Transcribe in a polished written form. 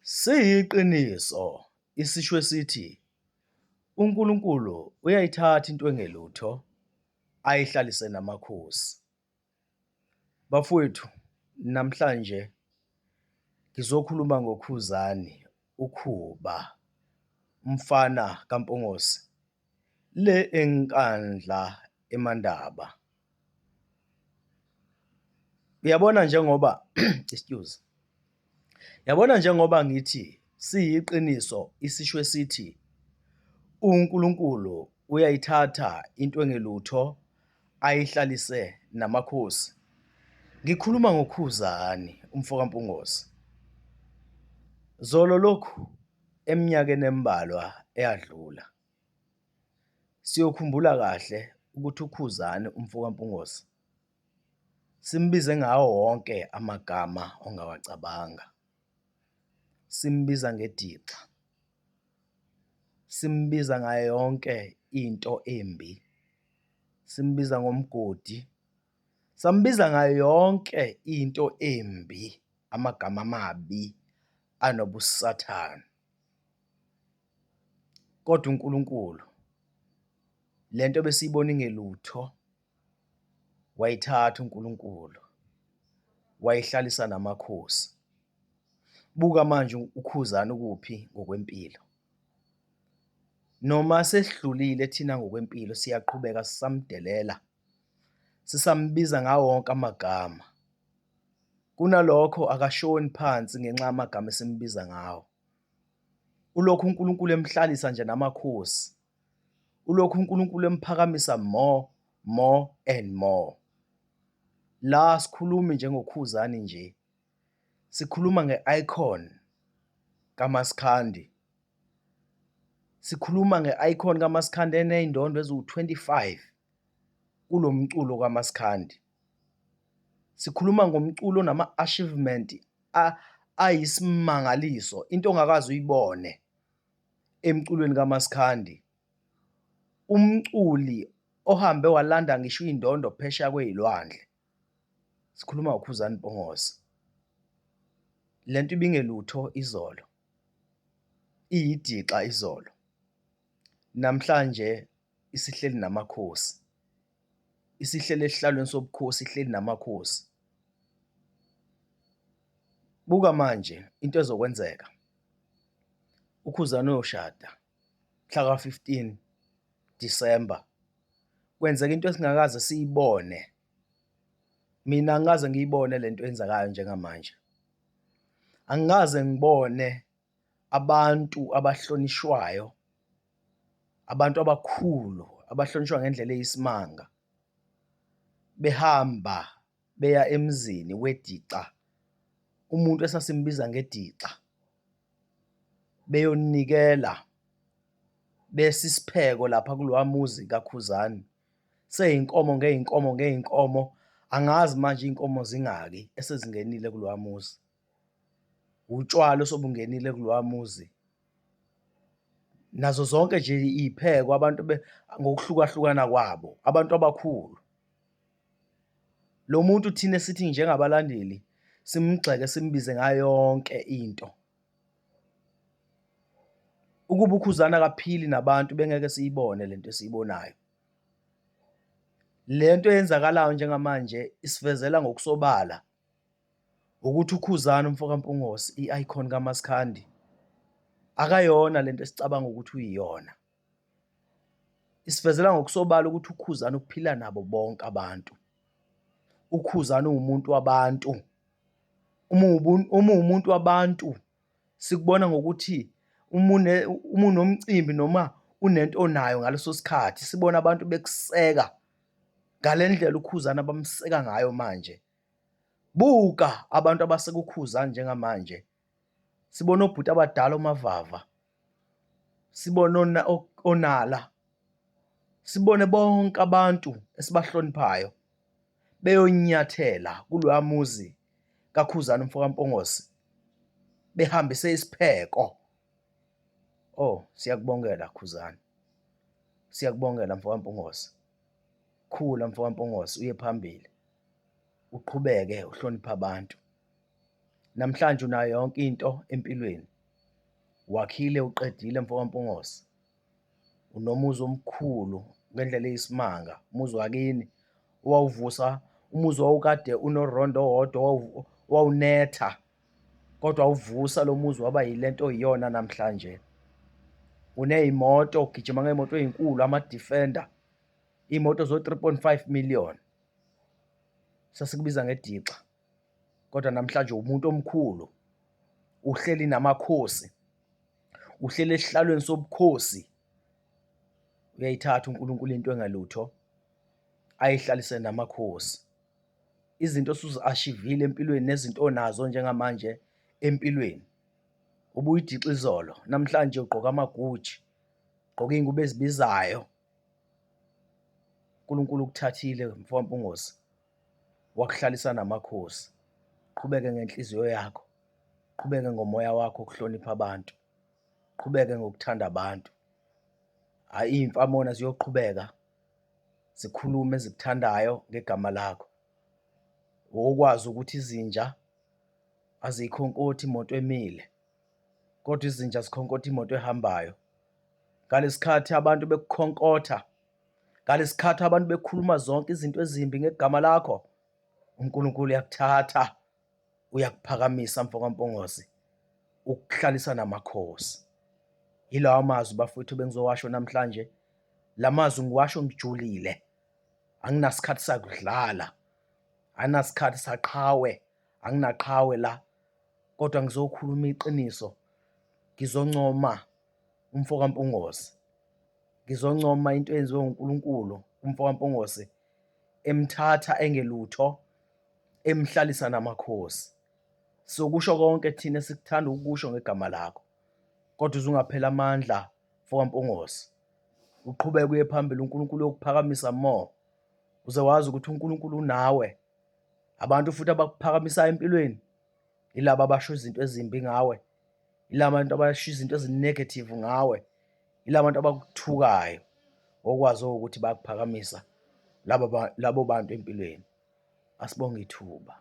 Siyiqiniso isisho esithi uNkulunkulu uyayithatha into engelutho ayihlalise namakhosi. Bafowethu, namhlanje ngizokhuluma ngoKhuzani, uKhuba, umfana kaMpungose le eNkandla eMandaba. Uyabona njengoba, excuse, yabona njengoba ngithi siyiqiniso isisho esithi uNkulunkulu uyayithatha into engelutho ayihlalise namakhosi. Ngikhuluma ngoKhuzani umfokaMpungose. Zolo lokhu eminyakeni embalwa eyadlula, siyokhumbula kahle ukuthi uKhuzani umfokaMpungose simbize ngawo wonke amagama ongawacabanga. Simbiza ngedixa, simbiza ngayo yonke into embi, simbiza ngomgodi, sambiza ngayo yonke into embi, amagama amabi anobusathane. Kodwa uNkulunkulu lento besiyibona ingelutho wayithatha uNkulunkulu wayihlalisa namakhosi. Buka manje uKhuzani ukuphi ngokwempilo. Noma sesidlulile thina ngokwempilo siyaqhubeka sisamdelela, sisambiza ngawo wonke amagama. Kunalokho akashoni phansi ngenxa yamagama esimbiza ngawo. Ulokhu uNkulunkulu emhlalisa nje namakhosi. Ulokhu uNkulunkulu emphakamisa more, more and more. La sikhulumi njengoKhuzani nje, sikhuluma nge-icon kaMaskandi. Sikhuluma nge-icon kaMaskandi eney'ndondo eziwu-25 kulo mculo kaMaskandi. Sikhuluma ngomculo onama-achievement ayisimangaliso, into ongakaze uyibone emculweni kaMaskandi. Umculi ohambe walanda ngisho iy'ndondo phesheya kwey'lwandle. Sikhuluma ngoKhuzani Mpungose. Le nto ibingelutho izolo, iyidixa izolo, namhlanje isihleli namakhosi, isihleli esihlalweni sobukhosi ihleli namakhosi. Buka manje into ezokwenzeka, uKhuzani uyoshada mhla ka-15 Disemba. Kwenzeka into esingakaze siyibone. Mina angikaze ngiyibone le nto eyenzekayo njengamanje. Angikaze ngibone abantu abahlonishwayo, abantu abakhulu abahlonishwa ngendlela eyisimanga behamba beya emzini wedixa, umuntu esasimbiza ngedixa, beyonikela besisipheko lapha kulowa muzi kaKhuzani. Seyinkomo ngey'nkomo ngey'nkomo, angazi manje iy'nkomo zingaki esezingenile kulowa muzi. Utshwala osobungenile kulowa muzi, nazo zonke nje iy'pheko abantu ngokuhlukahlukana kwabo, abantu abakhulu. Lo muntu thina esithi njengabalandeli simgxeke simbize ngayo yonke into. Ukuba uKhuzani akaphili nabantu bengeke siyibone lento esiyibonayo. Le nto eyenzakalayo njengamanje isivezela ngokusobala ukuthi uKhuzani umfokaMpungose i-icon kaMaskandi akayona lento esicabanga ukuthi uyiyona. Isivezela ngokusobala ukuthi uKhuzani uphila nabo bonke abantu. UKhuzani uwumuntu wabantu. Uma uwumuntu wabantu sikubona ngokuthi uma unomcimbi noma unento onayo ngaleso sikhathi sibona abantu bekuseka ngale ndlela uKhuzani abamseka ngayo manje. Buka abantu abaseka uKhuzani njengamanje. Sibona obhuti abadala oMavava, sibone oNala, sibone bonke abantu esibahloniphayo beyonyathela kuloya muzi kaKhuzani umfokaMpungose behambise isipheko. Oh, siyakubongela Khuzani, siyakubongela mfokaMpungose. Khula mfokaMpungose uye phambili, uqhubeke uhloniphe abantu. Namhlanje unayo yonke into empilweni. Wakhile uqedile mfo kaMpungose. Unomuzi omkhulu ngendlela eyisimanga, umuzi wakini owawuvusa umuzi owawukade unorondo owodwa owawunetha kodwa wawuvusa lo muzi waba yile nto oyiyona namhlanje. Uney'moto, ugijima ngey'moto ey'nkulu, ama-Defender, iy'moto zo-3.5 million. Sasikubiza ngedixa kodwa namhlanje umuntu omkhulu, uhleli namakhosi, uhleli esihlalweni sobukhosi. Uyayithatha uNkulunkulu into engalutho ayihlalise namakhosi. Izinto osuzi-ashivile empilweni nezinto onazo njengamanje empilweni. Ubuyidixa izolo, namhlanje ugqoka ama-Gucci, ugqoka iy'ngubo ezibizayo. UNkulunkulu ukuthathile mfo kaMpungose wakuhlalisa namakhosi. Qhubeke ngenhliziyo yakho, qhubeke ngomoya wakho ukuhlonipha abantu, qhubeke ngokuthanda abantu. Hhayi iy'mfamona ziyoqhubeka zikhulume ezikuthandayo ngegama lakho. Wokwazi ukuthi izinja aziyikhonkothi imoto emile, kodwa izinja zikhonkotha imoto ehambayo. Ngalesikhathi abantu bekukhonkotha, ngalesikhathi abantu bekhuluma zonke izinto ezimbi ngegama lakho, uNkulunkulu uyakuthatha uyakuphakamisa mfo kaMpungose, ukuhlalisa namakhosi. Yilawa mazwi bafowethu bengizowasho namhlanje. La mazwi ngiwasho ngijulile, anginasikhathi sakudlala, anginasikhathi saqhawe, anginaqhawe la, kodwa ngizokhuluma iqiniso, ngizoncoma umfo kaMpungose, ngizoncoma into eyenziwe uNkulunkulu umfo kaMpungose emthatha engelutho emhlalisa namakhosi. Sokusho konke thina esikuthanda ukusho ngegama lakho, kodwa uze ungapheli amandla mfo kaMpungose, uqhubeke uye phambili, uNkulunkulu uyokuphakamisa more, uze wazi ukuthi uNkulunkulu unawe. Abantu futhi abakuphakamisayo empilweni yilaba abasho izinto ezimbi ngawe, yilaba bantu abasho izinto ezi-negative ngawe, yilaba bantu abakuthukayo, okwazi ukuthi bayakuphakamisa labo bantu empilweni. Asibonge ithuba.